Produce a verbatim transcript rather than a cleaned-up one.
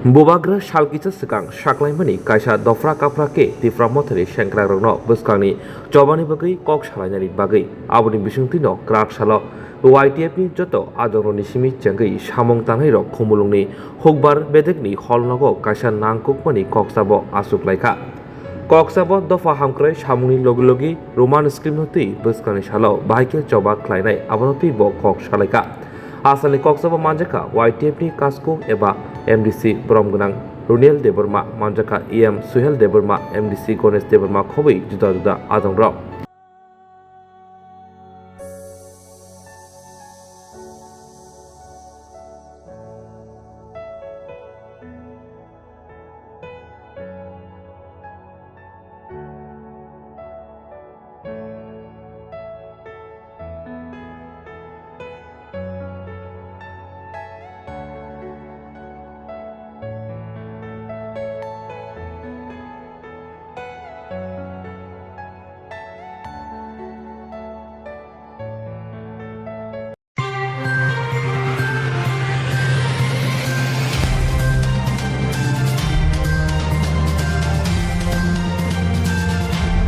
Bubagra sal kisa swkang saklaimani kaisa dopra kaphra khe Tipra Mothani sengkrakrokno bwskangni chobani bagwi kok salainani bagwi. Aboni bisingtwino kwrak salo Y T F ni joto ajongrokni simi chengwi samung tangnairok Khumulwngni hukbar bedekni hall nogo kaisa nangkukmani kokchabo achuk laikha. Kokchabo dopha hamkrai samungni logi logi Roman script no twi bwskangni salo bahai khe choba khlainai abono twi bo kok salaikha. Asalni kokchabo manjakha Y T F ni Kasko eba M D C borom gwnang Runiel Debbarma, manjakha E M Suhel Debbarma, M D C Ganesh Debbarma khobwi juda juda ajongrok.